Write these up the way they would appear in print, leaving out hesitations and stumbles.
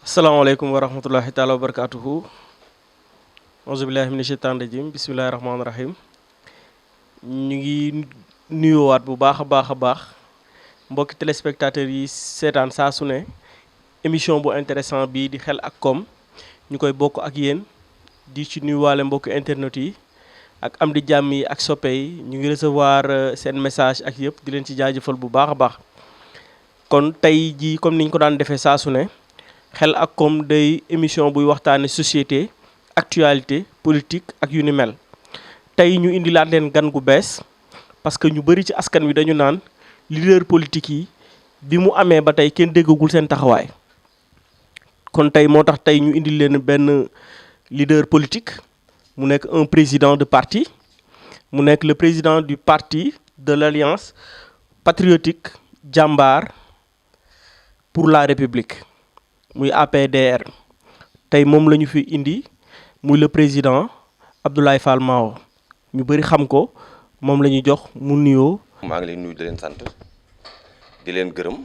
asalaamaaleykum wa rahmatullahi taala wa barakaatuhu auzubillahi mina sheytaan rajim bismillahi rahmaani rahim ñu ngi nuyoowaat bu baax a baax mbokki téléspectateurs yi seetaan saa su ne émission bu intéressant bii di xel ak koom ñu koy bokk ak yéen di ci nuyuwaale mbokki internet yi ak am di jàmm yi ak soppe yi ñu ngi recevoir seen message ak yëpp di leen ci jaajëfal bu baax a baax kon tey jii comme niñ ko daan defee saa su ne xel ak koom day émission buy waxtaane société actualité politique ak yu ni mel tey ñu indilaat leen gan gu bees parce que ñu bëri ci askan wi dañu naan leader politique yi bi mu amee ba tey kenn déggagul seen taxawaay kon tey moo tax tey ñu indil leen benn leader politique mu nekk un président de parti mu nekk le président du parti de l'Alliance patriotique Jambar pour la République muy APDR tey moom la ñu fi indi muy le président Abdoulaye Fall Mao ñu bëri xam ko moom la ñuy jox mu nuyoo. maa ngi leen nuyu di leen sant di leen gërëm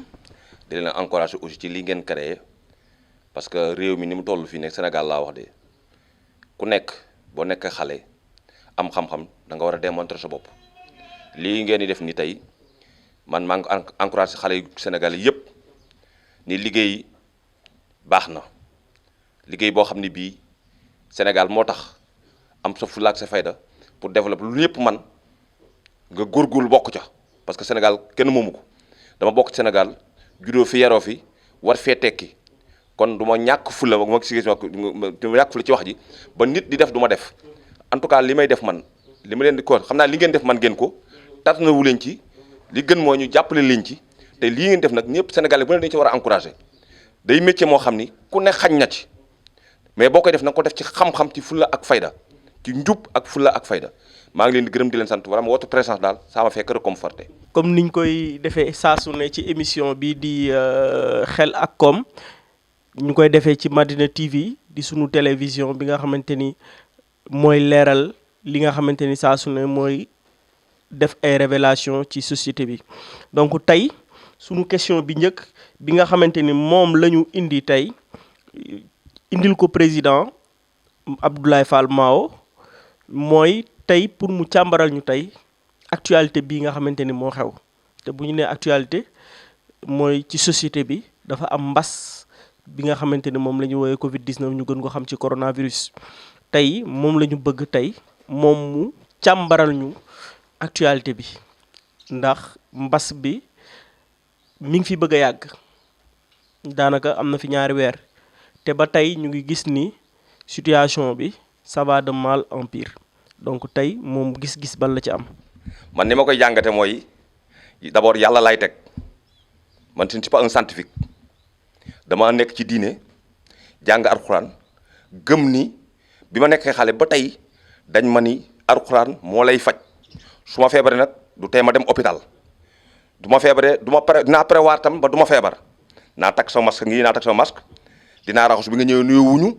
di leen encourager aussi ci li ngeen créé parce que réew mi ni mu toll fii nekk Sénégal laa wax de ku nekk boo nekk xale am xam-xam da nga war a démontrer sa bopp lii ngeen di def ni tey man maa ngi encourager xale yu Sénégal yëpp ni liggéey. baax na liggéey boo xam ne bii Sénégal moo tax am sa fulla ak sa fayda pour développer lu ñëpp man nga góorgóorlu bokk ca parce que Sénégal kenn moomu ko dama bokk ci Sénégal juddoo fi yaroo fi war fee tekki kon du ma ñàkk fulla ma si du ma ñàkk fulla ci wax ji ba nit di def du ma def en tout cas li may def man li ma leen di ko xam naa li ngeen def man ngeen ko tat na wu leen ci li gën moo ñu jàppale leen ci te lii ngeen def nag ñëpp Sénégalais bu ne dañu ci war a encourager day métier moo xam ni ku ne xañ na ci mais boo koy def na ko def ci xam-xam ci fulla ak fayda ci njub ak fulla ak fayda maa ngi leen di gërëm di leen sant vraiment votre présence daal ça m'a fait que réconforter. comme niñ koy defee saa su ne ci émission bi di xel ak koom ñu koy defee ci Madina TV di sunu télévision bi nga xamante ni mooy leeral li nga xamante ni saa su ne mooy def ay révélation ci société bi donc tey sunu question bi njëkk bi nga xamante ni moom la ñu indi tey indil ko président Abdoulaye Fall Mao mooy tey pour mu càmbaral ñu tey actualité bii nga xamante ni moo xew te bu ñu nee actualité mooy ci société bi dafa am mbas bi nga xamante ni moom la ñu woowee Covid 19 ñu gën ko xam ci coronavirus tey moom la ñu bëgg tey moom mu càmbaral ñu actualité bi ndax mbas bi mi ngi fi bëgg a yàgg. daanaka am na fi ñaari weer te ba tey ñu ngi gis ni situation bi ça va de mal en pire donc tey moom gis-gis ban la ci am. man ni ma koy jàngate mooy d'abord yàlla lay teg man je ne suis pas un scientifique dama nekk ci diine jàng alxuraan gëm ni bi ma nekkee xale ba tey dañ ma ni alxuraan moo lay faj su ma feebaree nag du tey ma dem hôpital du ma feebaree du ma pare dinaa prévoir tam ba du ma feebar. naa takk sama masque ngi naa takk sama masque dinaa raxasu bi nga ñëwee nuyoo wuñu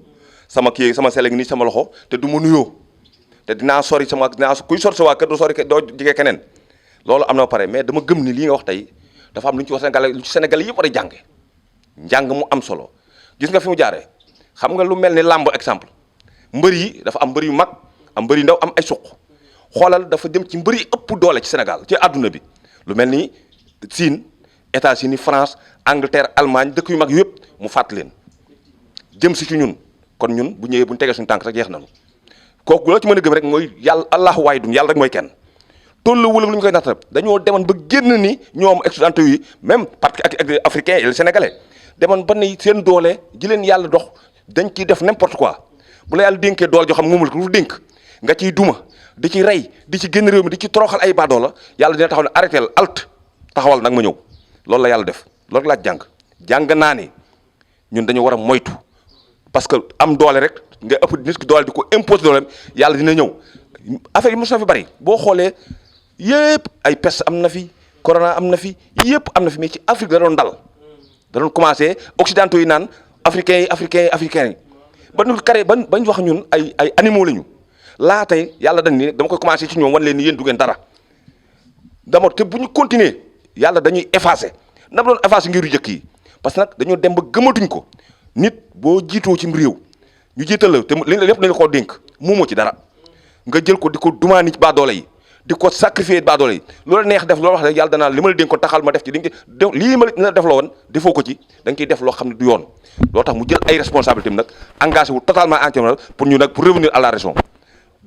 sama kii sama sele ngi nii sama loxo te du ma nuyoo te dinaa sori kuy sori sa waa kër doo sori doo jege keneen loolu am na ba pare mais dama gëm ni lii nga wax tey dafa am lu ñu ci wax Sénégal lu ci Sénégal yëpp war a jànge njàng mu am solo gis nga fi mu jaaree xam nga lu mel ni làmb exemple mbër yi dafa am mbër yu mag am mbër yu ndaw am ay suq xoolal dafa dem ci mbër yi ëpp doole ci Sénégal ci àdduna bi lu mel ni Chine États-Unis France Angleterre Allemagne dëkk yu mag yëpp mu fàtt leen jëm si ci ñun kon ñun bu ñëwee bu ñu tegee suñu tànk rek jeex nañu kooku loo ci mën a gëm rek mooy yàlla allahu waahidun yàlla rek mooy kenn tollu wala lu ñu koy natt dañoo demoon ba génn ni ñoom occidentaux yi même parti ak africain et les sénégalais demoon ba ni seen doole ji leen yàlla dox dañ ciy def n'importe quoi bu la yàlla dénkee doole joo xam moomul ko lu dénk nga ciy duma di ci rey di ci génn réew mi di ci toroxal ay baadoo la yàlla dina taxaw ne arrêté alt taxawal nag ma ñëw loolu la yàlla def loolu laa jàng naa ni ñun dañu war a moytu parce que am doole rek nga ëpp nit ki doole di ko imposer dooleem yàlla dina ñëw affaire yi mos na fi bari boo xoolee yëpp ay peste am na fi corona am na fi yëpp am na fi mais ci Afrique da doon dal da doon commencé occidentaux yi naan africains yi ba ñu carré bañ wax ñun ay animaux lañu laa tey yàlla dañ ni dama koy commencé ci ñoom wan leen ni yéen du ngeen dara dama te bu ñu continuer yàlla dañuy effacer na doon effacer ngir yu jëkk yi parce que nag dañoo dem ba gëmatuñ ko nit boo jiitoo ci réew ñu jiital la te li lépp nañu koo dénk moomoo ci dara nga jël ko di ko dumaani ci baadoole yi di ko sacrifier baadoole yi loolu neex def loolu wax rek yàlla danaa li ma la dénk ko taxal ma def ci di lii ma la def la woon defoo ko ci da nga ciy def loo xam ne du yoon loo tax mu jël ay responsabilités nag engagé wu totalement entièrement pour ñu nag pour revenir à la raison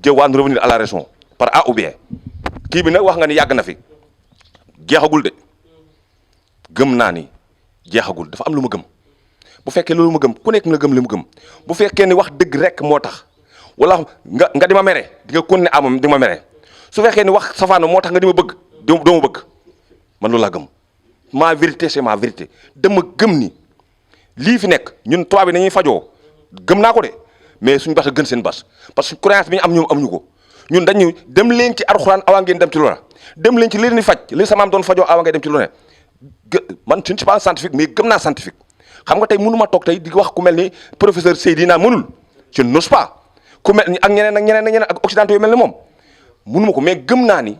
jëwaan revenir à la raison par A ou bien kii bi nag wax nga ni yàgg na fi jeexagul de gëm naa ni jeexagul dafa am lu ma gëm bu fekkee loolu ma gëm ku nekk na gëm li mu gëm bu fekkee ni wax dëgg rek moo tax wala nga di ma mere di nga continuer amam di ma mere su fekkee ni wax safaano moo tax nga di ma bëgg doo ma bëgg man loolu laa gëm ma vérité c'est ma vérité dama gëm ni lii fi nekk ñun tubaab bi nañuy fajoo gëm naa ko de mais suñu bas a gën seen bas parce que croyance bi ñu am ñoom amuñu ko ñun dañu dem leen ci alxuraan awaa ngeen dem ci lu ne dem leen ci li leen di faj li sama am doon fajoo awaa ngeen dem ci lu ne man je ne suis pas scientifique mais gëm naa scientifique xam nga tey mënu ma toog tey di wax ku mel ni professeur Seydina mënul je n'ose pas ku mel ni ak ñeneen ak occidentaux yu mel ni moom mënu ma ko mais gëm naa ni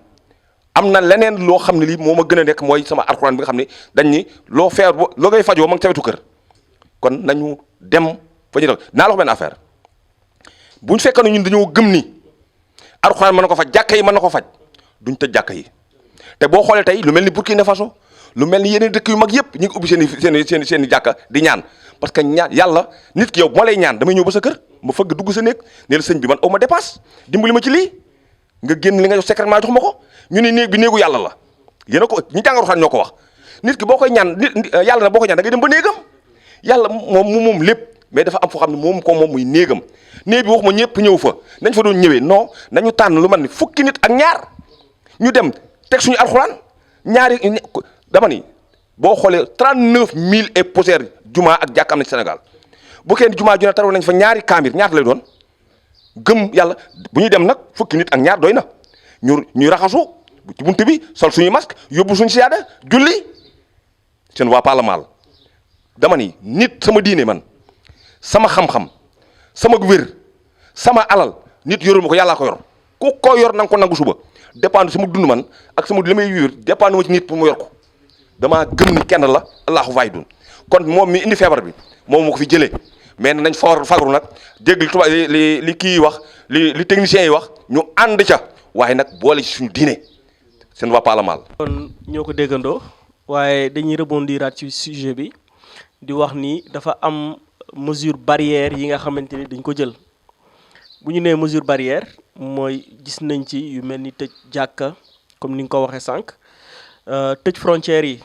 am na leneen loo xam ne lii moo ma gën a nekk mooy sama alxuraan bi nga xam ne dañ ni loo feer loo ngay fajoo ma ngi ca wetu kër kon nañu dem fa ñu doon naa la wax benn affaire bu ñu fekkoon ñun dañoo gëm ni alxuraan mën na ko faj jàkka yi mën na ko faj duñ tëj jàkka yi te boo xoolee tey lu mel ni Burkina Faso lu mel ni yeneen dëkk yu mag yëpp ñu ngi ubbi seen i jàkka di ñaan parce que ñaan yàlla nit ki yow bu ma lay ñaan damay ñëw ba sa kër ma fëgg dugg sa néeg ne la sëñ bi man aw ma dépasse dimbali ma ci lii nga génn li nga jox secrètement jox ma ko ñu ne néeg bi néegu yàlla la yéen a ko ñi jàng alxuraan ñoo ko wax nit ki boo koy ñaan yàlla na boo koy ñaan da ngay dem ba néegam yàlla moom lépp mais dafa am foo xam ne moom muy néegam néeg bi waxuma ñëpp ñëw fa nañ fa doon ñëwee non nañu tànn lu man ni fukki nit ak ñaar ñu dem teg suñu alxuraan ñaari dama ni boo xoolee 39000 et poussière juma ak jàkk am na ci Sénégal bu kenn juma ju ne taroon nañ fa ñaari kaamir ñaata lay doon gëm yàlla bu ñuy dem nag fukki nit ak ñaar doy na ñuy raxasu ci buntu bi sol suñuy masque yóbbu suñu siyaada julli seen waa pas le mal dama ni nit sama diine man sama xam-xam sama wér sama alal nit yorul ma ko yàllaa ko yor ku ko yor na nga ko nangu suba dépendre sama dund man ak sama li may wér dépendre ma ci nit pour mu yor ko damaa gëm ni kenn la allahu waahidun kon moom mi indi feebar bi moom moo ko fi jëlee mais nañ fagaru nag dégg li tubaab li kii wax li techniciens yi wax ñu ànd ca waaye nag boole ci suñu diine seen waa pas le mal. kon ñoo ko déggandoo waaye dañuy rebondiraat ci sujet bi di wax ni dafa am mesure barrière yi nga xamante ni dañ ko jël bu ñu nee mesure barrière mooy gis nañ ci yu mel ni tëj jàkka comme ni nga ko waxee sànq tëj frontières yi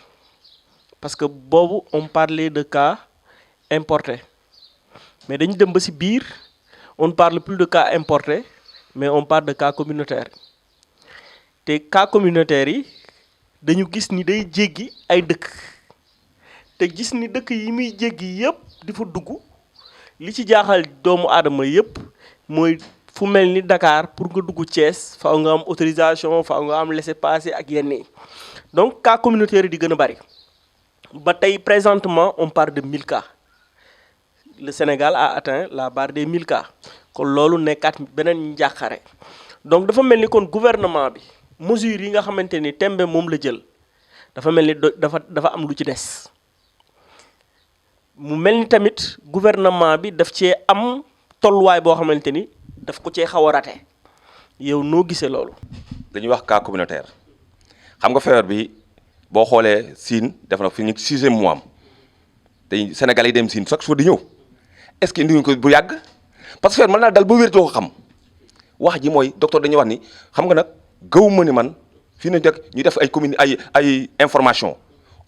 parce que boobu on parlait de cas importés mais dañu dem ba ci biir on ne parle plus de cas importés mais on parle de cas communautaires te cas communautaires yi dañu gis ni day jéggi ay dëkk te gis ni dëkk yi muy jéggi yépp di fa dugg li ci jaaxal doomu aadama yépp mooy fu mel ni Dakar pour nga dugg Thiès faaw nga am autorisation faaw nga am laissez-passer ak yenn yi donc cas communautaire yi di gën a bari ba tey présentement on parle de 1000 cas le Sénégal a atteint la barre des 1000 cas kon loolu nekkaat beneen njàqare donc dafa mel ni kon gouvernement bi mesures yi nga xamante ni tembe moom la jël dafa mel ni dafa am lu ci des mu mel ni tamit gouvernement bi daf cee am tolluwaay boo xamante ni daf ko cee xaw a rate yow noo gisee loolu. dañuy wax cas communautaire xam nga feebar bi boo xoolee Siin def na fi ñu 6e mois am te Sénégal yi dem Siin chaque jour di ñëw est-ce que indi ñu ko bu yàgg parce que feebar mën naa dal ba wér doo ko xam wax ji mooy docteur dañuy wax ni xam nga nag gëwuma ni man fii na nekk ñu def ay information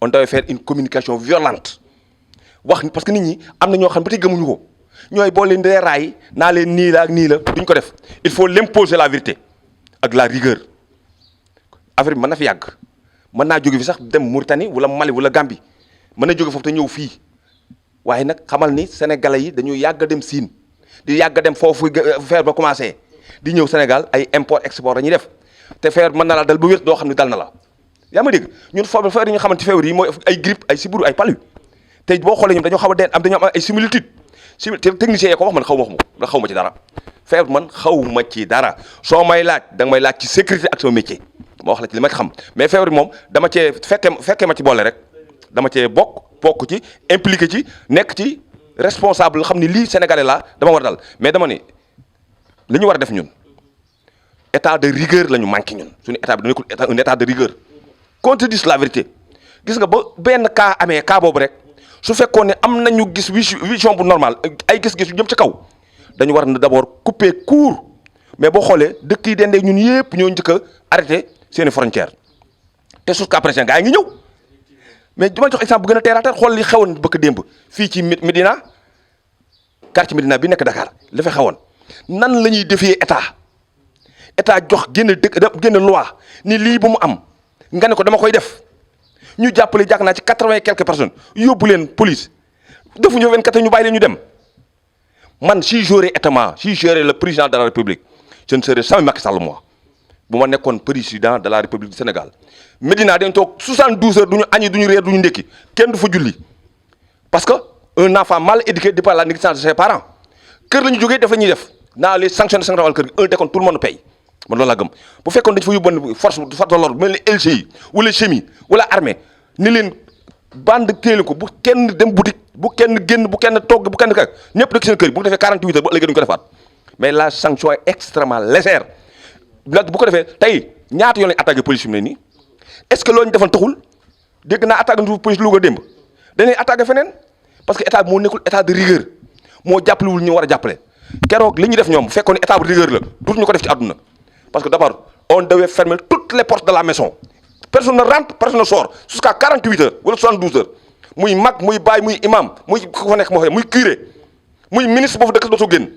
on doit faire une communication violente wax parce que nit ñi am na ñoo xam ba tey gëmuñu ko ñooy boo leen dee raay naa leen nii la ak nii la duñ ko def il faut l'imposer la vérité ak la rigueur affaire bi mën na fi yàgg mën naa jóge fi sax dem Mauritanie wala Mali wala Gambie mën na jóge foofu te ñëw fii waaye nag xamal ni sénégalais yi dañuy yàgg a dem Siin di yàgg a dem foofu feer ba commencé di ñëw Sénégal ay import export dañuy def te feer mën na la dal ba wér doo xam ne dal na la yaa ma dégg ñun feer yi ñu xamante feebar yi mooy ay grippe ay sibiru ay palu te boo xoolee ñoom dañoo xaw a den am dañoo am ay similitude technicien yi ko wax man xaw ma ci dara feebar man xaw ma ci dara soo may laaj da nga may laaj ci sécurité ak sama métier ma wax la ci li ma ci xam mais feebar bi moom dama cee fekkee ma ci boole rek dama cee bokk ci impliqué ci nekk ci responsable xam ni lii sénégalais la dama war dal mais dama ni li ñu war a def ñun état de rigueur la ñu manqué ñun suñu état bi nekkul un état de rigueur qu'on te dise la vérité gis nga ba benn cas amee cas boobu rek su fekkoon ne am nañu gis vision bu normal ay gis-gis yu jëm ci kaw dañu war na d'abord couper court mais boo xoolee dëkk yi dendee ñun yëpp ñoo njëkk a arrêté seeni frontières te jusqu'à présent gaa yi ngi ñëw mais dama jox exemple bu gën a terre à terre xool li xewoon bëkk démb fii ci Médina quartier Médina bi nekk Dakar la fa xewoon nan la ñuy défier état jox génn loi ni lii bu mu am nga ne ko dama koy def ñu jàppale jàkk naa ci 80 et quelques personnes yóbbu leen police defuñu 24 ñu bàyyi leen ñu dem man si j'aurais le président de la République je ne serais jamais Macky Sall moi bu ma nekkoon président de la République du Sénégal Médina dañ toog 72 heures du ñu añi du ñu reer du ñu ndékki kenn du fa julli parce que un enfant mal éduqué dépend de la négligence de ses parents kër la ñu jógee def la ñuy def naa les sanctionner sanctionner wàllu kër gi un décompte tout le monde paye man loolu laa gëm bu fekkoon dañ fa yóbboon force de l'ordre mel ni LGI wala chimie wala armée ni leen bande téele ko bu kenn dem boutique bu kenn génn bu kenn togg bu kenn kay ñëpp dëkk seen kër bu ko defee 48 heures bu ëllëgee duñu ko defaat mais la sanction est extrêmement légère nag bu ko defee tey ñaata yoon lañ attaqué police fi mu ne nii est-ce que loolu ñu defoon taxul dégg naa attaqué nu police Louga démb dañuy attaqué feneen parce que état bi moo nekkul état de rigueur moo jàppalewul ñu war a jàppale keroog li ñu def ñoom bu fekkoon état de rigueur la dootu ñu ko def ci àdduna parce que d'abord on devait fermer toutes les portes de la maison personne ne rentre personne ne sort jusqu'à 48 heures wala 72 heures muy mag muy baay muy imam muy ku fa nekk moo xam muy curé muy ministre boobu dëkk dootoo génn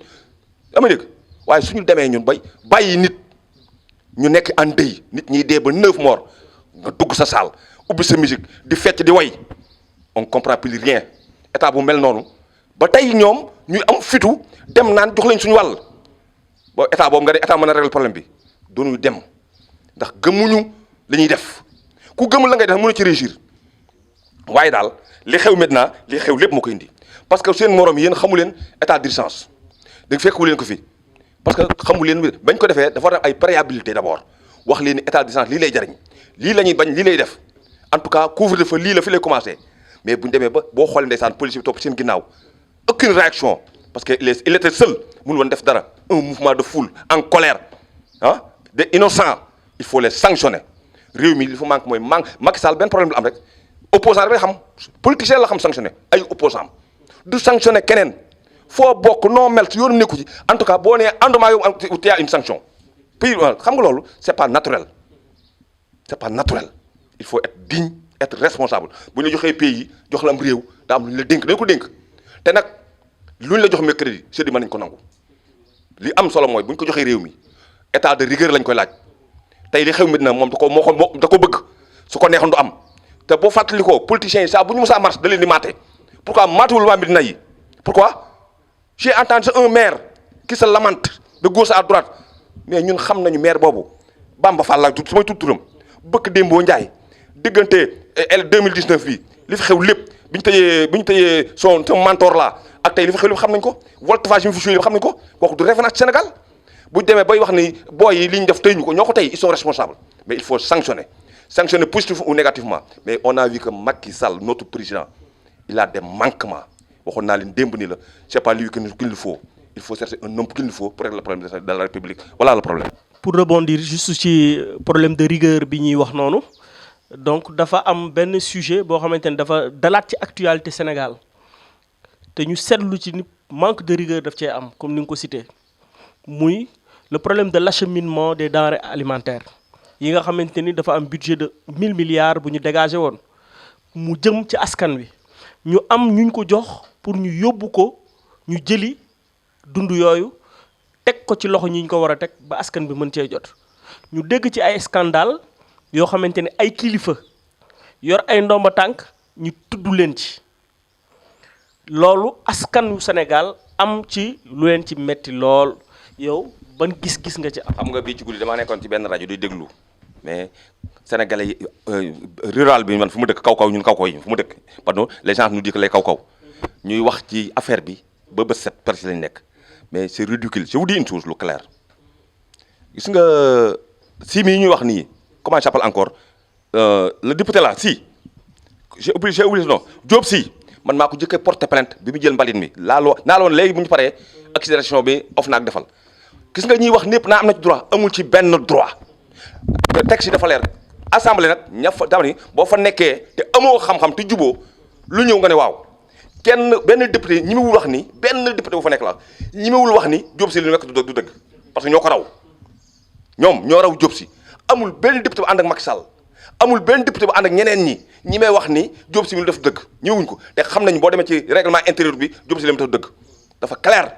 dama dégg waaye suñu demee ñun bàyyi nit ñu nekk en deuil nit ñiy dee ba 9 morts nga dugg sa salle ubbi sa musique di fecc di way on comprend plus rien état bu mel noonu ba tey ñoom ñuy am fitu dem naan jox lañ suñu wàll boo état boobu nga ne état mën a régler problème bi doonuñu dem ndax gëmuñu li ñuy def ku gëmul la ngay def mën a ci réussir waaye daal li xew maintenant li xew lépp moo koy indi parce que seen morom yéen xamu leen état d'urgence da fekku leen ko fi parce que xamu leen bañ ko defee dafa def ay préhabilité d'abord wax leen ni état d'urgence lii lay jariñ lii la ñuy bañ lii lay def en tout cas couvre-feu lii la fi lay commencé mais bu ñu demee ba boo xoolee ndeysaan police bi topp seen ginnaaw aucune réaction parce que il était seul mënu woon def dara un mouvement de foule en colère ah des innocents il faut les sanctionner réew mi li fa manque mooy Macky Sall benn problème la am rek opposant rek la xam politicien la xam sanctionner ay opposant du sanctionner keneen foo bokk noo mel ci yoonu nekku ci en tout cas boo nee ànduma yow tu as une sanction puis xam nga loolu c'est pas naturel il faut être digne être responsable bu ñu la joxee pays jox la am réew daa am lu ñu la dénk dañu ko dénk te nag lu ñu la jox mercredi jeudi mën nañu ko nangu li am solo mooy bu ñu ko joxee réew mi état de rigueur lañ koy laaj tey li xew Medina moom da ko bëgg su ko neexoon du am te boo fàttali ko politiciens yi saa bu ñu musaa marche da leen di maate pourquoi maatewul waa Medina yi pourquoi j'ai entendu un maire qui se lamente de gauche à droite mais ñun xam nañu maire boobu Bamba Fall laa tudd su may tudd turam bëkk Dembo Ndiaye diggante 2019 bi li fi xew lépp bi ñu tëjee son mentor là ak tey li fi xew lépp xam nañ ko voltige yi mu fi joué lépp xam nañ ko kooku du référence ci Sénégal bu demee bay wax ni booy yi li ñu def tey ñu ko ñoo ko tey ils sont responsables mais il faut sanctionner positivement ou négativement mais on a vu que Macky Sall notre président il a des manquements waxoon naa leen démb ni la c'est pas lui qu'il faut il faut chercher un homme qu'il faut pour régler le problème de la République voilà le problème. pour rebondir juste ci problème de rigueur bi ñuy wax noonu donc dafa am benn sujet boo xamante ne dafa dalaat ci actualité Sénégal te ñu seetlu ci ni manque de rigueur daf cee am comme ni nga ko cité muy le problème de l'acheminement des denrées alimentaires yi nga xamante ni dafa am budget de 1000 milliards bu ñu dégagé woon mu jëm ci askan wi ñu am ñuñ ko jox pour ñu yóbbu ko ñu jëli dund yooyu teg ko ci loxo ñi ñu ko war a teg ba askan bi mën cee jot ñu dégg ci ay scandale yoo xamante ne ay kilifa yor ay ndomba tànk ñu tudd leen ci loolu askan wu Sénégal am ci lu leen ci metti lool yow ban gis-gis nga ci am. xam nga bii ci guddi damaa nekkoon ci benn rajo di déglu mais sénégalais yi rural bi man fu mu dëkk kaw-kaw ñun kaw-kaw yi fu mu dëkk pardon les gens nous disent que les kaw-kaw ñuy wax ci affaire bi ba bët set presque lañ nekk mais c'est ridicule je vous dis une chose lu clair gis nga si mii ñuy wax nii comment il s'appelle encore le député là si j'ai oublié son nom Diop si man maa ko jëkkee porter plainte bi mu jël mbalit mi naa loon léegi bu ñu paree accélération bi OFNAC defal gis nga ñuy wax ñëpp naa am na ci droit amul ci benn droit texte yi dafa leer assemblée nag ña fa dama ni boo fa nekkee te amoo xam-xam te juboo lu ñëw nga ne waaw benn député ñi mewul wax ni benn député bu fa nekk la ñi mewul wax ni Diop Sy li nekk du dëgg parce que ñoo ko raw ñoom ñoo raw Diop Sy amul benn député bu ànd ak Macky Sall amul benn député bu ànd ak ñeneen ñi may wax ni Diop Sy mi def dëgg ñëwuñ ko te xam nañu boo demee ci règlement intérieur bi Diop Sy li mu def dëgg dafa clair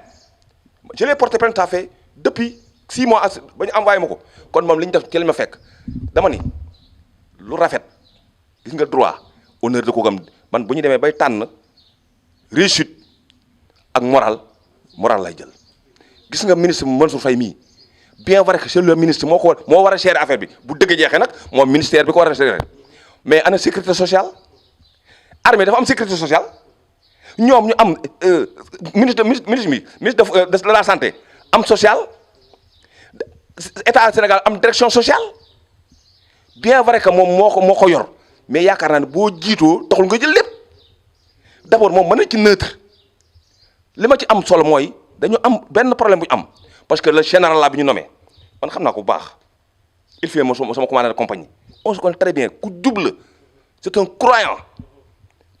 je l'ai porté plainte fait depuis 6 mois ba ñu envoyé ma ko kon moom li ñu def ci la ma fekk dama ni lu rafet gis nga droit honneur da ko gam man bu ñu demee bay tànn réussite ak moral lay jël gis nga ministre Mansour Faye mii bien vrai que c'est le ministre moo war a gérer affaire bi bu dëgg jeexee nag moom ministère bi ko war a gérer mais ana sécurité sociale armée dafa am sécurité sociale ñoom ñu am ministre de la santé am social état Sénégal am direction sociale bien vrai que moom moo ko yor mais yaakaar naa ne boo jiitoo taxul nga jël lépp d'abord moom mën na ci neutre li ma ci am solo mooy dañu am benn problème bu ñu am parce que le général là bi ñu nommé man xam naa ko bu baax il fait sama commandant de compagnie on se connaît très bien ku double c'est un croyant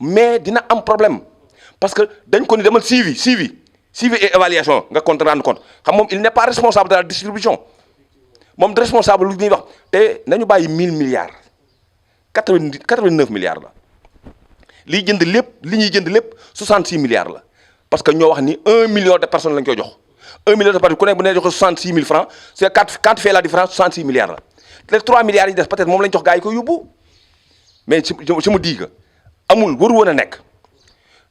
mais dina am problème parce que dañ ko ni demal suivi et évaluation nga compte rendre compte xam moom il n'est pas responsable de la distribution moom de responsable lu ñuy wax te nañu bàyyi 1000 milliards 89 milliards la liy jënd lépp li ñuy jënd lépp 66 milliards la parce que ñoo wax ni 1 million de personnes lañ koy jox 1 million de personnes ku nekk bu ne joxe 66 000 francs c'est quand tu fais la différence 66 milliards la les 3 milliards yi des peut-être moom lañ jox gars yi ko yóbbu mais je me dis que amul waru woon a nekk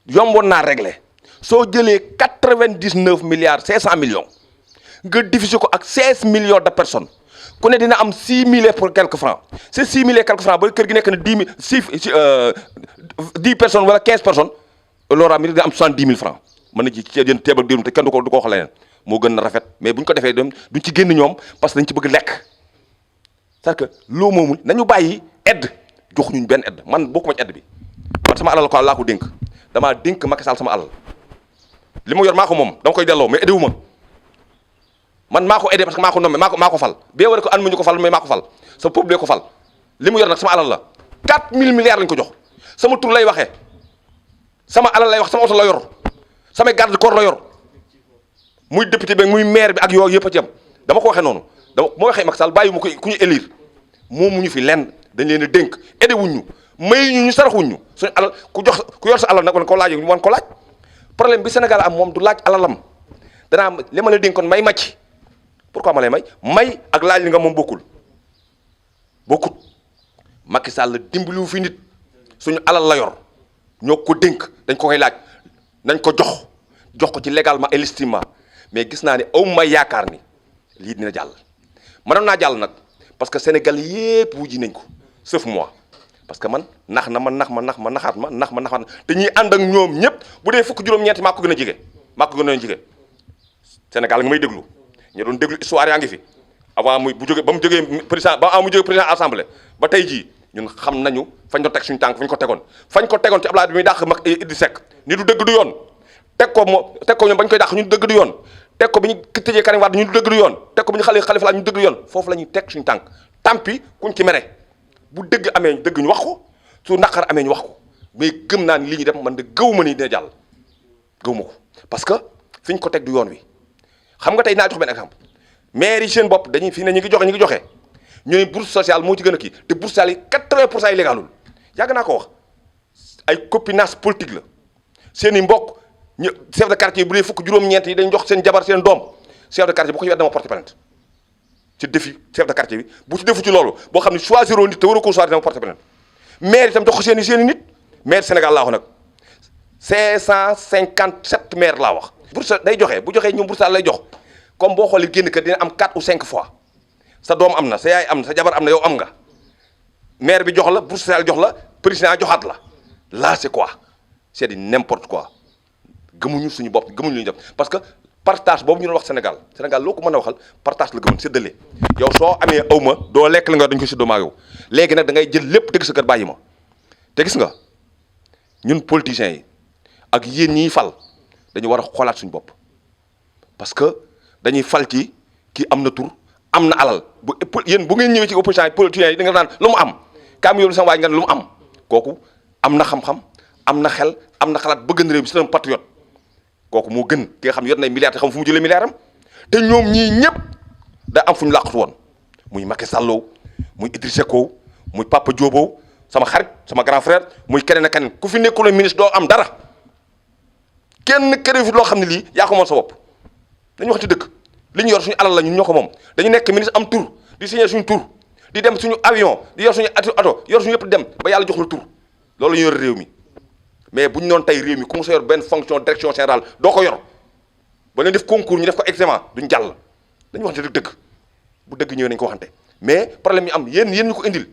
yomboon naa régler soo jëlee 99 milliards 500 millions nga diviser ko ak 16 millions de personnes ku ne dina am 6 000 et pour quelques francs c'est 6 000 et quelques francs ba kër gi nekk na 10 personnes wala 15 personnes loolu am dina am 70 000 francs mën na ci jënd teeb ak déerum te kenn du ko wax leneen moo gën na rafet mais bu ñu ko defee duñ ci génn ñoom parce que dañ ci bëgg lekk c'est-à-dire que loo moomul nañu bàyyi aide jox ñu benn aide man bokkuma ci aide bi man sama alal ko laa ko dénk damaa dénk Macky Sall sama alal li ma yor maa ko moom dama koy delloo mais aidé wu ma man maa ko aidé parce que maa ko nommé maa ko fal bien war ko an mu ñu ko fal mais maa ko fal sa peuple ko fal li mu yor nag sama alal la 4000 milliards lañ ko jox sama tur lay waxee sama alal lay wax sama oto la yor samay garde corps la yor muy député bi muy maire bi ak yooyu yëpp a ci am dama ko waxee noonu moo waxee Macky Sall bàyyi mu ko ku ñu élire moomu ñu fi lenn dañ leen a dénk aidé wuñ ñu may ñu saraxuñ ñu suñu alal ku yor sa alal nag wan ko laaj wan ko laaj problème bi Sénégal am moom du laaj alalam danaa li ma la dénkoon may màcc pourquoi ma lay may ak laaj li nga moom bokkut Macky Sall dimbaliwu fi nit suñu alal la yor ñoo ko dénk dañ ko koy laaj nañ ko jox ko ci légalement et légitimement mais gis naa ne aw ma yaakaar ni lii dina jàll mënoon naa jàll nag parce que Sénégal yépp wujji nañ ko sauf moi parce que man naxaat ma te ñuy ànd ak ñoom ñëpp bu dee fukk juróom-ñeenti maa ko gën a jege Sénégal nga may déglu ñu doon déglu histoire yaa ngi fi avant mu jógee président assemblée ba tey jii ñun xam nañu fañ ko teg suñu tànk fañ ko tegoon ci Abdoulaye bi muy dàq mag Idrissa Seck ni du dëgg du yoon teg ko ñoom bañ koy dàq ñu dëgg du yoon teg ko bi ñu tëjee Karim Wade ñu dëgg du yoon teg ko bi ñu Khalifa Sall ñu dëgg du yoon foofu la ñuy teg suñu tànk tampi kuñ ci mere bu dëgg amee dëgg ñu wax ko su naqar amee ñu wax ko mais gëm naa ni li ñu def man de gëw ma ni dina jàll gëw ma ko parce que fi ñu ko teg du yoon wi xam nga tey naa jox benn exemple maire yi seen bopp dañuy fii ne ñu ngi joxe ñu ne bourse sociale moo ci gën a kii te bourse sociale yi 80% yi légalul yàgg naa ko wax ay copinage politique la seen i mbokk ñu chef de quartier bu dee fukk juróom-ñeent yi dañ jox seen jabar seen doom chef de quartier bu ko ci wet dama porter plainte ci défi chef de quartier bi bu ci defu ci loolu boo xam ne choisiroo nit te war a ko choisir dama porter plainte maire itam jox ko seen i nit maire Sénégal laa wax nag 557 maire laa wax bourse day joxe bu joxee ñoom bourse lay jox comme boo xoolee génn kër dina am 4 ou 5 fois sa doom am na sa yaay am na sa jabar am na yow am nga maire bi jox la bourse sociale jox la président joxaat la là c'est quoi c'est du n'importe quoi gëmuñu suñu bopp gëmuñu lu ñu def parce que partage boobu ñu doon wax Sénégal loo ko mën a waxal partage la gëmoon séddale yow soo amee aw ma doo lekk la nga dañ ko séddoo maa yow léegi nag da ngay jël lépp teg sa kër bàyyi ma te gis nga ñun politiciens yi ak yéen ñiy fal dañu war a xoolaat suñu bopp parce que dañuy fal ci kii am na tur am na alal bu yéen bu ngeen ñëwee ci opposition yi politiciens yi da nga naan lu mu am kaam yoolu sama waay nga ne lu mu am kooku am na xam-xam am na xel am na xalaat bëgg na réew mi c'est un patriote kooku moo gën ki nga xam ne yor na ay milliards te xam fu mu jëlee milliards am te ñoom ñii ñëpp da am fu ñu làqatu woon muy Macky Sall muy Idrissa Seck muy Papa Diop sama xarit sama grand frère muy keneen ak keneen ku fi nekkul ministre doo am dara kenn keneen fi loo xam ne lii yaa ko moom sa bopp dañu wax ci dëgg li ñu yor suñu alal la ñun ñoo ko moom dañu nekk ministre am tur di signé suñu tur di dem suñu avion di yor suñu oto yor suñu yëpp dem ba yàlla jox la tur loolu la ñu yor réew mi mais bu ñu noon tey réew mi ku mu sa yor benn fonction direction générale doo ko yor ba leen def concours ñu def ko examen duñ jàll dañu wax ci dëgg bu dëgg ñëwee nañu ko waxante mais problème yi am yéen ñu ko indil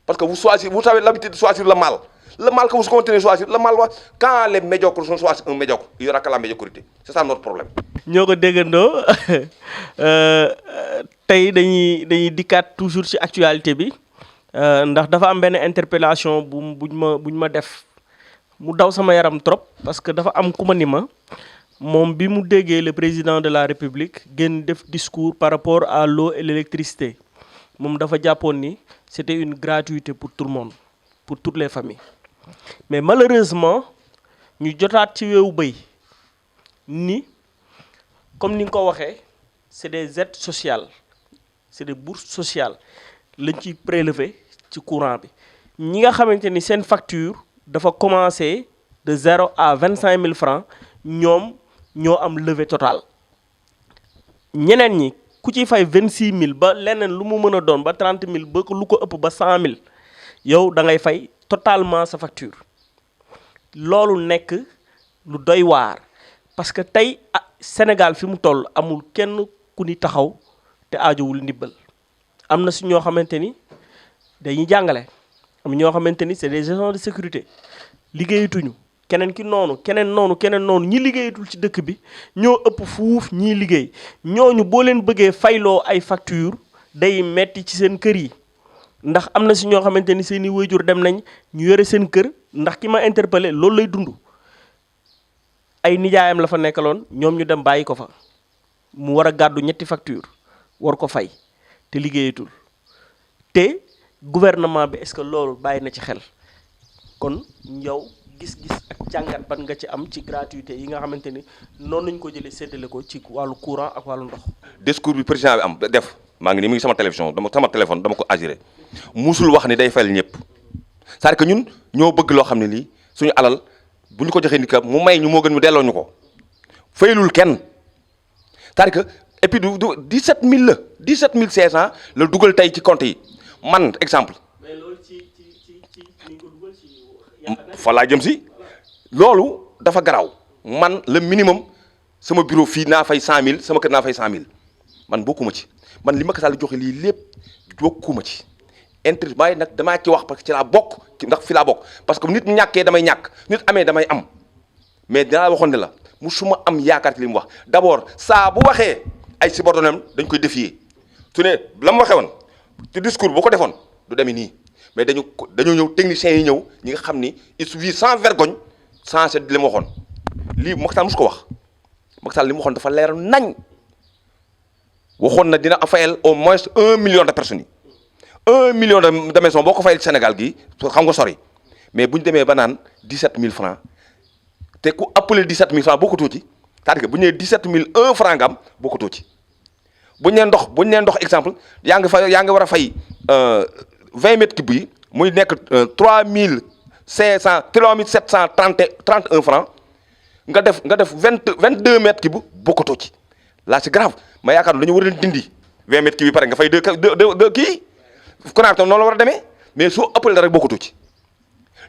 parce que vous avez l'habitude de choisir le mal que vous continuez de choisir le mal quand les médiocres sont choisis un médiocre il y aura que la médiocrité c'est ça notre problème. ñoo ko déggandoo tey dañuy dikkaat toujours ci actualité bi ndax dafa am benn interpellation buñ ma def mu daw sama yaram trop parce que dafa am ku ma ni ma moom bi mu déggee le président de la République génn def discours par rapport à l'eau et l'électricité moom dafa jàppoon ni c'était une gratuité pour tout le monde pour toutes les familles mais malheureusement ñu jotaat ci weewu bëy ni comme ni nga ko waxee c'est des aides sociales c'est des bourses sociales lañ ciy prélever ci courant bi ñi nga xamante ni seen facture dafa commencer de 0 à 25 000 francs ñoom ñoo am levée totale ñeneen ñi ku ci fay 26 000 ba leneen lu mu mën a doon ba 30 000 ba lu ko ëpp ba 100 000 yow da ngay fay totalement sa facture loolu nekk lu doy waar parce que tey Sénégal fi mu toll amul kenn ku ni taxaw te aajowul ndimbal am na si ñoo xamante ni dañuy jàngale am ñoo xamante ni c'est des agents de sécurité liggéeyatuñu keneen ki noonu keneen noonu ñi liggéeyatul ci dëkk bi ñoo ëpp fuuf ñii liggéey ñooñu boo leen bëggee fayloo ay facture day metti ci seen kër yi ndax am na si ñoo xamante ni seeni waajur dem nañ ñu yore seen kër ndax ki ma interpellé loolu lay dund ay nijaayam la fa nekkaloon ñoom ñu dem bàyyi ko fa mu war a gàddu ñetti facture war ko fay te liggéeyatul te gouvernement bi est-ce que loolu bàyyi na ci xel kon yow gis-gis ak jàngat ban nga ci am ci gratuité yi nga xamante ni noonu lañ ko jëlee séddale ko ci wàllu courant ak wàllu ndox. discours bi président bi am def maa ngi nii mu ngi sama télévision sama téléphone dama ko agiré musul wax ni day fayal ñëpp c'est-à-dire que ñun ñoo bëgg loo xam ne lii suñu alal bu ñu ko joxee ni ka mu may ñu moo gën mu delloo ñu ko fayalul kenn c'est-à-dire que et puis du 17000 la 17500 la dugal tey ci compte yi man exemple. mais loolu ci ni ko dugal ci. fa laa jëm si loolu dafa garaaw man le minimum sama bureau fii naa fay 100000 sama kër naa fay 100000 man bokkuma ci man li Macky Sall joxe lii lépp bokkuma ci intérêt waaye nag damaa ci wax parce que ci laa bokk ndax fi laa bokk parce que nit ñàkkee damay ñàkk nit amee damay am mais dinaa waxoon ne la musuma am yaakaar ci li mu wax d'abord saa bu waxee ay subordonnés dañ koy défier su ne la mu waxee woon ci discours boo ko defoon du demee nii mais dañoo ñëw techniciens yi ñëw ñi nga xam ni ils vivent sans vergogne sans li mu waxoon lii Macky Sall musu ko wax Macky Sall li mu waxoon dafa leer nañ waxoon na dina fayal au moins 1 million de personnes yi 1 million de maisons boo ko fayal Sénégal gi xam nga sori mais bu ñu demee ba naan 17000 francs te ku appelé 17000 francs bokkutoo ci c'est-à-dire que bu ñu nee 17001 francs nga am bokkutoo ci bu ñu nee ndox exemple yaa ngi war a fay 20 mètres cubes yi muy nekk 3731 francs nga def 22 mètres cubes bokkutoo ci là c'est grave ma yaakaar dañu war a dindi 20 mètres cubes yi pare nga fay deux kii Konaté tam noonu la war a demee mais soo ëppalee rek bokkutoo ci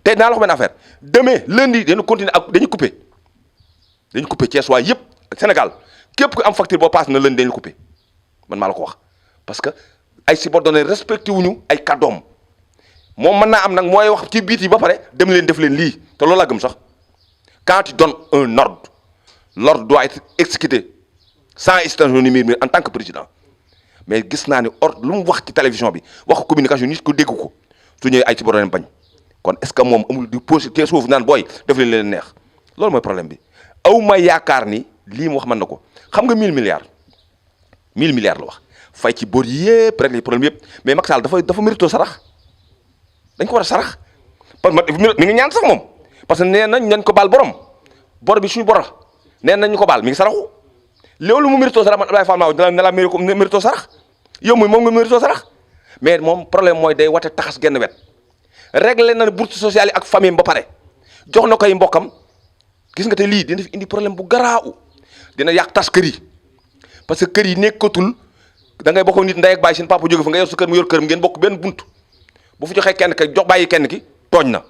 te naa la wax benn affaire demain lundi dañu continuer ak dañu coupé Thiès waa yëpp Sénégal képp ku am facture boo passe na lundi dañu coupé man maa la ko wax parce que ay subordonnés respecté wuñu ay kàddoom moom mën naa am nag mooy wax ci biit yi ba pare dem leen def leen lii te loolu laa gëm sax quand tu donnes un ordre l'ordre doit être exécuté sans hésitation ni murmure en tant que président mais gis naa ne ordre lu mu wax ci télévision bi wax communication nit ko dégg ko su ñëwee ay subordonnés bañ kon est-ce que moom amul di posé te suuf naan booy def leen neex loolu mooy problème bi aw ma yaakaar ni lii mu wax mën na ko xam nga 1000 milliards 1000 milliards la wax fay ci bor yëpp régler problème yëpp mais Macky Sall dafa mérito sarax dañ ko war a sarax parce que mi ngi ñaan sax moom parce que nee nañ ko baal borom bor bi suñu bor la nee nañ ñu ko baal mi ngi saraxu loolu mu mérito sarax man Abdoulaye Fall Mao ne la mérito sarax yow muy moom nga mérito sarax mais moom problème mooy day wate taxas genn wet réglé na bourse sociale yi ak famille ba pare jox na koy mbokkam gis nga te lii dina fi indi problème bu garaaw dina yàq tas kër yi parce que kër yi nekkatul da ngay bokk nit ndey ak bàyyi seen papa jóge fa nga yor sa kër mu yor këram ngeen bokk benn bunt bu fi joxee kenn ki jox bàyyi kenn ki tooñ na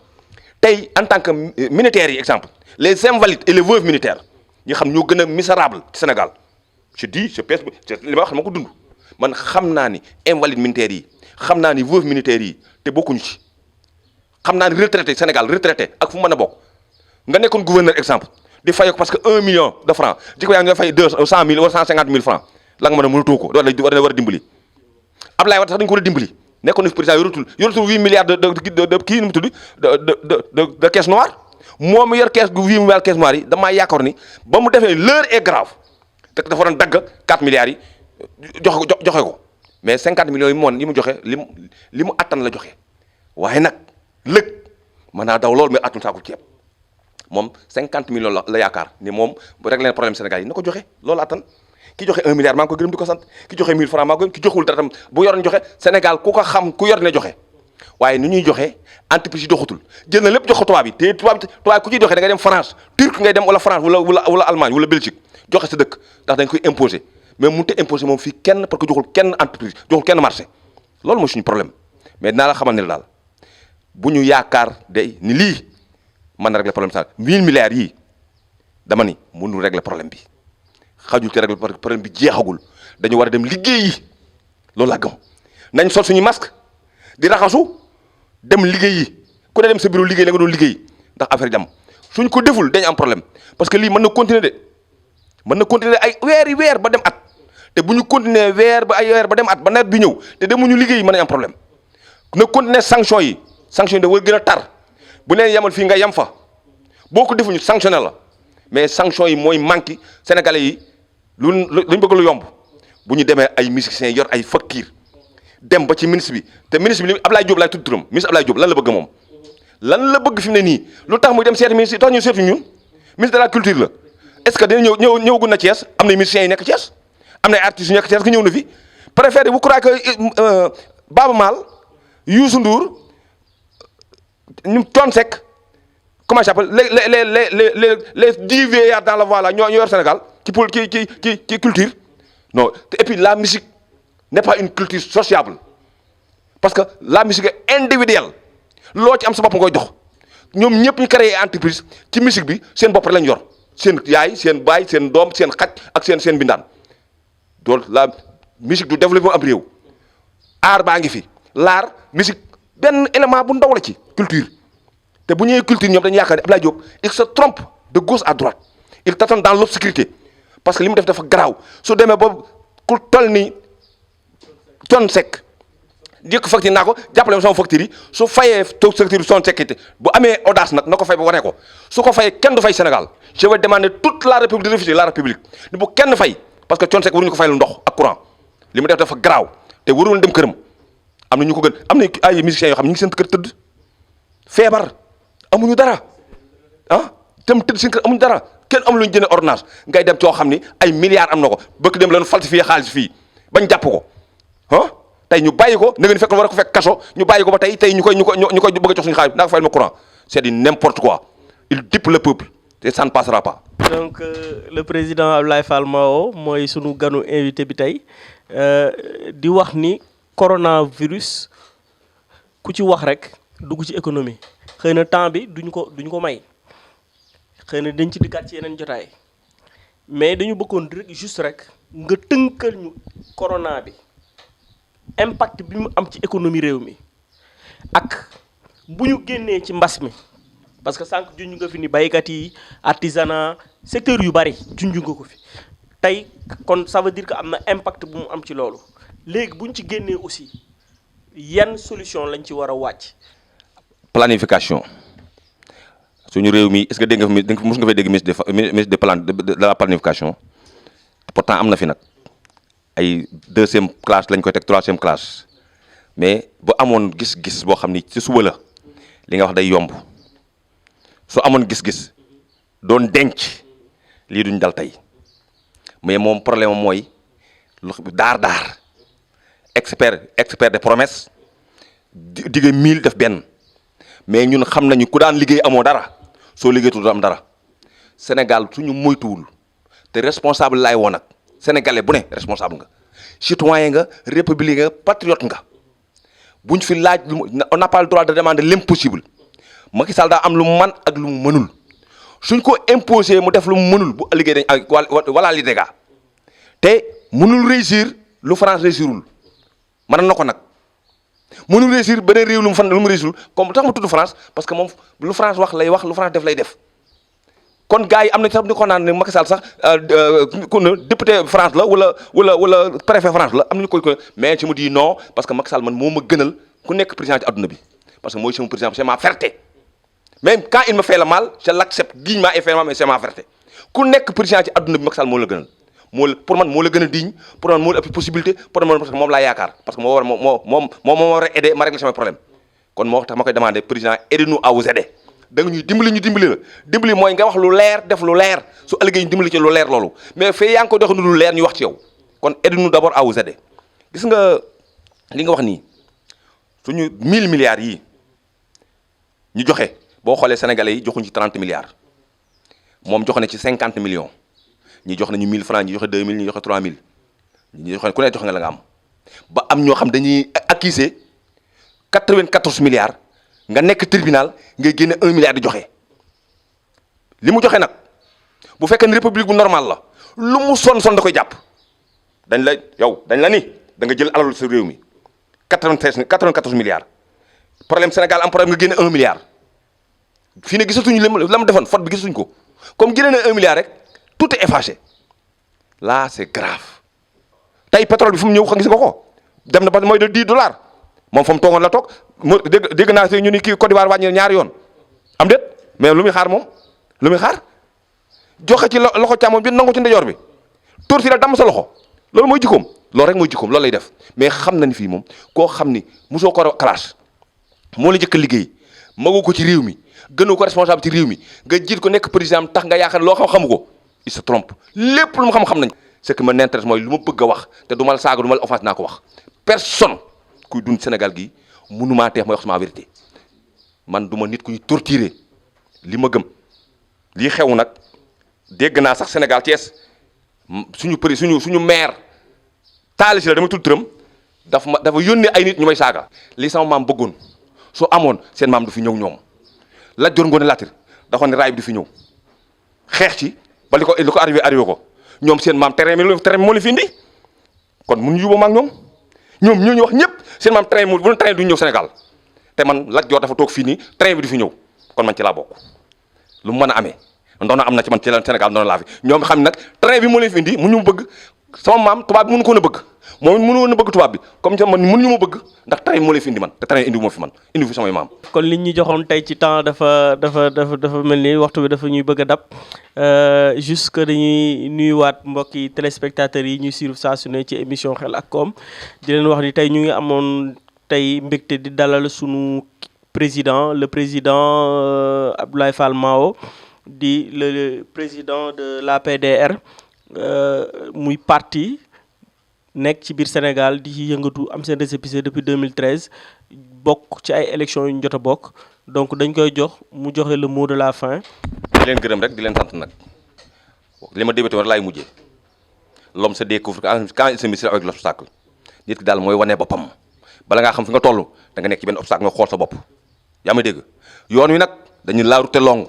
tey en tant que militaires yi exemple les invalides et les veuves militaires ñi xam ñoo gën a misérable ci Sénégal je dis je pèse li ma wax ma ko dund man xam naa ni invalides militaires yi xam naa ni veuves militaires yi te bokkuñu ci xam naa ni retraité Sénégal retraité ak fu mu mën a bokk nga nekkoon gouverneur exemple di fay ko parce que 1 million de francs di ko yaa ngi fay 200 000 wala 150 000 francs la nga mën a mënatoo ko war a dimbali Ablaye Wade sax dañu ko war a dimbali nekkoon na fi président yoratul 8 milliards de kii nu mu tudd de caisse noire moom yor caisse gu 8 milliards caisse noire yi damaa yaakaar ni ba mu defee l'heure est grave te dafa waroon dagg 4 milliards yi joxe ko mais 50 millions yi moom yi mu joxe li mu attan la joxe waaye nag lëg mën naa daw loolu mais attan saako ceeb moom 50 millions la yaakaar ni moom bu réglé problème Sénégal yi na ko joxe loolu attan ki joxe 1 milliard maa ngi ko gërëm di ko sant ki joxe 1000 francs maa ngi ko ki joxul dara tam bu yor joxe Sénégal ku ko xam ku yor ne joxe waaye ni ñuy joxe entreprise yi doxatul jël na lépp jox ko tubaab yi te tubaab ku ciy joxe da ngay dem France Turc ngay dem wala France wala Allemagne wala Belgique joxe sa dëkk ndax dañ koy imposer mais mënut a imposer moom fii kenn parce que joxul kenn entreprise joxul kenn marché loolu mooy suñu problème mais dinaa la xamal ne daal bu ñu yaakaar de ni lii mën na régler problème ça 1000 milliards yii dama ni mënul régler problème bi xajul ci régler problème bi jeexagul dañu war a dem liggéeyi loolu laa gëm nañ sol suñu masque di raxasu dem liggéeyi ku ne dem sa bureau liggéey la nga doon liggéey ndax affaire jàmm suñ ko deful dañu am problème parce que lii mën na continuer de mën na continuer ay weer ba dem at te bu ñu continuer weer ba dem at ba nawet bi ñëw te demuñu liggéey mën nañ am problème na continuer sanction yi da war gën a tar bu leen yemal fii nga yem fa boo ko defuñu sanctionné la mais sanction yi mooy manqué sénégalais yi luñ bëgg lu yomb bu ñu demee ay musiciens yor ay facture dem ba ci ministre bi te ministre bi li Ablaye Diop laay tudd turam ministre Ablaye Diop lan la bëgg moom lan la bëgg fi mu ne nii lu tax muy dem seeti ministre yi tax ñu seetu ñun ministre de la culture la est-ce que dina ñëwagul na Thiès am na musiciens yi nekk Thiès am na ay artistes yu nekk Thiès que ñëw na fi préféré vous croyez que Baba Maal Youssou Ndour ñu Thione Seck comment ça s'appelle les 10 vieillards dans la voie là ñoo yor Sénégal ci culture non et puis la musique n'est pas une culture sociable parce que la musique est individuelle loo ci am sa bopp nga koy jox ñoom ñëpp ñu créé entreprise ci musique bi seen bopp lañ yor seen yaay seen baay seen doom seen xaj ak seen bindaan donc la musique du développement am réew art baa ngi fi l'art musique benn élément bu ndaw la ci culture te bu ñëwee culture ñoom dañu yaakaar ne Abdoulaye Diop il se trompe de gauche à droite il t'attend dans l'obscurité parce que li mu def dafa garaaw su demee ba ku toll ni Thione Seck jëkk facture naa ko jàppale ma sama facture yi su fayee toog facture yi Thione Seck bu amee audace nag na ko fay ba wane ko su ko fayee kenn du fay Sénégal je vais demander toute la république de refuser la république ni bu kenn fay parce que Thione Seck waruñu ko fay lu ndox ak courant li mu def dafa garaaw te waruñu dem këram am na ñu ko gën am na ay musiciens yoo xam ñu ngi seen kër tëdd feebar amuñu dara tam tëdd seen kër amuñu dara kenn amul lu ñu jënd ordonnance ngay dem coo xam ni ay milliards am na ko bëgg dem leen falsifié xaalis fii bañ jàpp ko tey ñu bàyyi ko na ngeen fekk war a ko fekk kaso ñu bàyyi ko ba tey ñu koy bëgg a jox suñu xaalis naa ko fayal ma courant c'est du n'importe quoi il dupe le peuple et ça ne passera pas. donc le président Abdoulaye Fall Mao mooy sunu ganu invité bi tey di wax ni coronavirus ku ci wax rek dugg ci économie xëy na temps bi duñu ko may xëy na dañ ci dikkaat ci yeneen jotaay mais dañu bëggoon rek juste rek nga tënkal ñu corona bi impact bi mu am ci économie réew mi ak bu ñu génnee ci mbas mi parce que sànq junj nga fi ni baykat yi artisanat secteur yu bari junj nga ko fi tey kon ça veut dire que am na impact bu mu am ci loolu léegi bu ñu ci génnee aussi yan solution lañ ci war a wàcc. planification suñu réew mi est-ce que dégg nga fi mos nga fay dégg ministre de plan de la planification pourtant am na fi nag ay 2e classe lañ koy teg 3e classe mais bu amoon gis-gis boo xam ni ci suba la li nga wax day yomb su amoon gis-gis doon denc lii duñ dal tey mais moom problème am mooy lu daar expert de promesse digge 1000 def benn mais ñun xam nañu ku daan liggéey amoo dara soo liggéeytul du am dara Sénégal suñu moytuwul te responsable laay woon nag sénégalais bu ne responsable nga citoyen nga républicain nga patriote nga buñ fi laaj on n'a pas le droit de demander l'impossible Macky Sall daa am lu mu man ak lu mu mënul suñ ko imposé mu def lu mu mënul bu liggéey dañ ak wala li dégâts te mënul réussir lu France réussirul mën na ko nag mënul réussir beneen réew lu mu réussirul comme tax ma tudd France parce que moom lu France wax lay wax lu France def lay def kon gars yi am na sax ñu ko naan ne Macky Sall sax député France la wala préfet France la am nañu koy mais je me dis non parce que Macky Sall man moo ma gënal ku nekk président ci adduna bi parce que mooy sama président c'est ma fierté même quand il me fait le mal je l'accepte dignement et fermement mais c'est ma fierté ku nekk président ci adduna bi Macky Sall moo la gënal pour man moo la gën a digne pour man moo la ëpp possibilité pour man parce que moom laa yaakaar parce que moo war a aider ma régler sama problème kon moo tax ma koy demander président aidez-nous à vous aider da nga ñuy dimbali ñu dimbali la dimbali mooy nga wax lu leer def lu leer su ëllëgee ñu dimbali ci lu leer loolu mais fee yaa ngi ko dox lu leer ñu wax ci yow kon aidez-nous d'abord à vous aider gis nga li nga wax nii suñu 1000 milliards yi ñu joxe boo xoolee sénégalais yi joxuñ ci 30 milliards moom joxe na ci 50 millions ñi jox nañu 1000 francs ñi joxe 2000 ñi joxe 3000 ñi joxe ku ne jox nga la nga am ba am ñoo xam dañuy accuser 94 milliards nga nekk tribunal ngay génne 1 milliard di joxe li mu joxe nag bu fekkee ne république bu normal la lu mu son da koy jàpp dañ la ni da nga jël alalu sa réew mi 94 milliards problème Sénégal am problème nga génne 1 milliard fii ne gisatuñu la mu defoon faute bi gisatuñu ko comme génne na 1 milliard rek tout est effacé là c'est grave tey pétrole bi fu mu ñëw xam gis nga ko dem na ba mooy de $10 moom fa mu toogoon la toog mu dégg naa ñu ni kii Côte d'Ivoire wàññi ñaari yoon am déet mais lu muy xaar moom lu muy xaar joxe ci loxo càmmoñ bi nangu ci ndejoor bi torture damm sa loxo loolu mooy jikkoom loolu rek mooy jikkoom loolu lay def mais xam na ni fii moom koo xam ni mosoo ko classe moo la njëkk a liggéey magoo ko ci réew mi gënoo ko responsable ci réew mi nga jiit ko nekk président tax nga yaakaar loo xamu ko il se trompe lépp lu mu xam nañ ce qui m'intéresse mooy lu ma bëgg a wax te du ma la saaga du ma la offense naa ko wax personne kuy dund Sénégal gi mënumaa teex may wax sama vérité man du ma nit kuy torturer li ma gëm lii xew nag dégg naa sax Sénégal Thiès suñu maire taali si la dama tudd tëram dafa yónnee ay nit ñu may saaga li sama maam bëggoon su amoon seen maam du fi ñëw ñoom la jor ngoone Latir daxoon ne raay bi du fi ñëw xeex ci ba li ko arrivé ko ñoom seen maam terrain moo leen fi indi kon mënuñu yóbboo ma ak ñoom ñoo ñu wax ñëpp seen maam train bu doon train du ñëw Sénégal te man Lat Joor dafa toog fii nii train bi du fi ñëw kon man ci laa bokk lu mu mën a amee ndox na am na ci man ci la Sénégal ndox laa fi ñoom xam nag train bi moo leen fi indi mu ñu bëgg sama maam tubaab bi mënu ko woon a bëgg moom mënu woon a bëgg tubaab bi comme man mënuñu ma bëgg ndax train bi moo leen fi indi man te train indi wu ma fi man indi fi samay maam. kon li ñu joxoon tey ci temps dafa mel ni waxtu bi dafa ñuy bëgg a dab juste que dañuy nuyuwaat mbokki téléspectateurs yi ñuy suivre saa su ne ci émission Xel ak Koom di leen wax ni tey ñu ngi amoon tey mbégte di dalal sunu président le président Abdoulaye Fall Mao di le président de l'APDR muy parti nekk ci biir Sénégal di ci yëngatu am seen récépissé depuis 2013 bokk ci ay élections yu ñu jot a bokk donc dañ koy jox mu joxe le mot de la fin. di leen gërëm rek di leen sant nag li ma débuté war laay mujjee l'homme se découvre quand il se mesure avec l'obstacle nit ki daal mooy wane boppam bala ngaa xam fi nga toll da nga nekk ci benn obstacle nga xool sa bopp yaa may dégg yoon wi nag dañu la route longue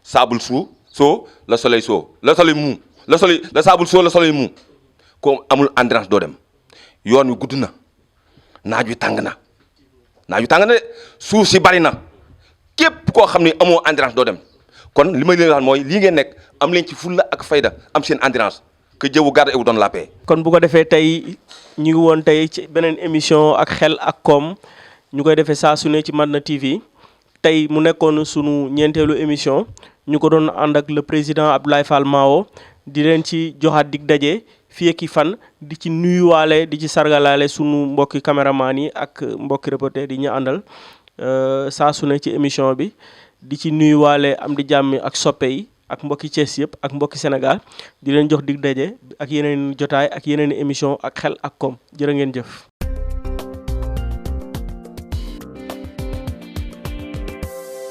sable soo le soleil soo le soleil mou le sable soo le soleil mou ko amul endurance doo dem yoon wi gudd na naaj wi tàng na de suuf si bari na képp koo xam ni amoo endurance doo dem kon li ma leen wax mooy lii ngeen nekk am leen ci fulla ak fayda am seen endurance que Dieu vous garde et vous donne la paix. kon bu ko defee tey ñu ngi woon tey ci beneen émission ak Xel ak Koom ñu koy defee saa su ne ci Madina TV tey mu nekkoon sunu ñeenteelu émission ñu ko doon ànd ak le président Abdoulaye Fall Mawo di leen ci joxaat dig daje fii ak i fan di ci nuyuwaale di ci sargalaale sunu mbokki caméraman yi ak mbokki reporter yi ñu àndal saa su ne ci émission bi di ci nuyuwaale am di jàmm ak soppe yi ak mbokki Thiès yëpp ak mbokki Sénégal di leen jox dig daje ak yeneen jotaay ak yeneen émission ak xel ak koom jërë ngeen jëf.